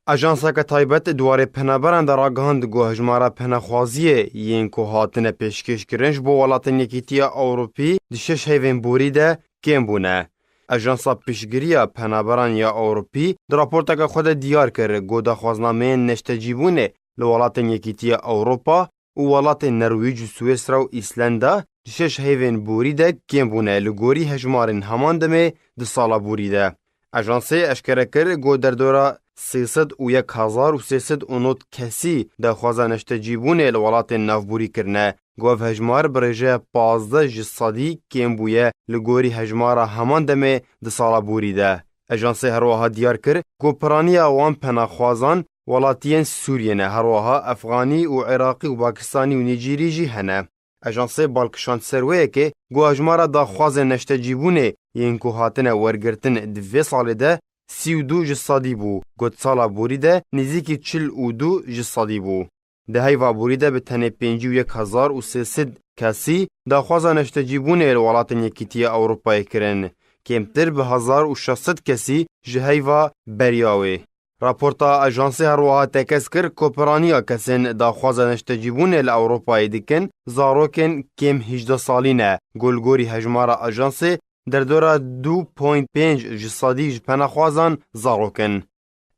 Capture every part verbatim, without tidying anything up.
Ajanseke taybet di warê penaberan de ragihand ku hejmara penexwaziyê yên ku hatine pêşkêşkirin ji bo welatên Yekîtiya Ewropî di şeş heyvên borî de kêm bûne. Ajansa Piştgiriya Penaberan ya Ewropî di raporteke xwe de diyar kir ku daxwaznameyên neştecîbûnê li welatên Yekîtiya Ewropa û welatên Nerwîc û Swîsra û Îslenda di şeş heyvên borî de kêm bûne li gorî hejmarên heman demê di sala borî de. Ajansê eşkere kir ku derdora sê sed û yek hezar û sê sed û nod kesî daxwaza neştecîbûnê li welatên navborî kirine, ku ev hejmar bi rêjeya pazdeh ji sedî kêm bûye li gorî hejmara heman demê di sala borî de. Ajansê herwiha diyar kir ku piraniya wan penaxwazan welatiyên Sûriyê ne, herwiha Efxanî û Iraqî û Pakistanî û Nîjerî jî hene. Ajansê bal kişand ser wê yekê ku hejmara daxwazên neştecîbûnê yên ku hatine wergirtin di vê salê de sî û du ji sedî bû, ku di sala borî de nêzîkî çil û du ji sedî bû. Di heyva borî de bi tenê pêncî û yek hezar û sê sed kesî daxwaza neştecîbûnê li welatên Yekîtiya Ewropayê kirin, kêmtir bi hezar û şeş sed kesî ji heyva beriya wê. Raporta ajansê herwiha tekez kir ku piraniya kesên daxwaza neştecîbûnê li Ewropayê dikin, zarokên kêm hîjdeh salî ne, ku li gorî hejmara ajansê derdora du point pênc ji sedî ji penaxwazan zarok in.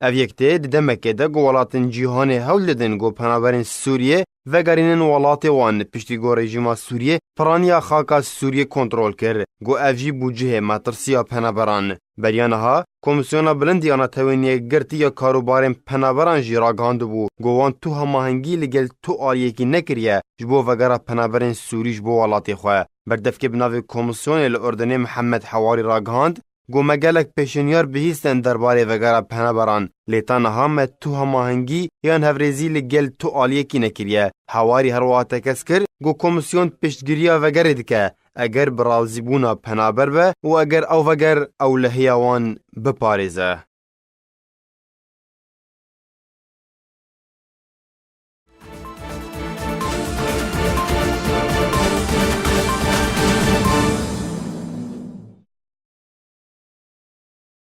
Ev yek tê di demekê de ku welatên cîhanê hewl didin ku penaberên Sûriyê vegerînin welatê wan, piştî ku rejîma Sûriyê piraniya xaka Sûriyê kontrol kir, ku ev jî bû cihê metirsiya penaberan. Beriya niha, Komîsyona Bilind ya Netewên Yekgirtî ya Karûbarên Penaberan jî ragihandibû ku wan tu hemahengî li gel tu aliyekî nekiriye ji bo vegera penaberên Sûrî ji bo welatê xwe. Berdevkê bi navê Komîsyonê li Urdunê Mihemed Hewarî ragihand, ku me gelek pêşniyar bihîstin derbarê vegera penaberan, lê ta niha me tu hemahengî yan hevrêzî li gel tu aliyekî nekiriye. Hewarî herwiha tekez kir ku komîsyon piştgiriya vegerê dike, eger bi razîbûna penaber be û eger ew veger ew lehiya wan biparêze.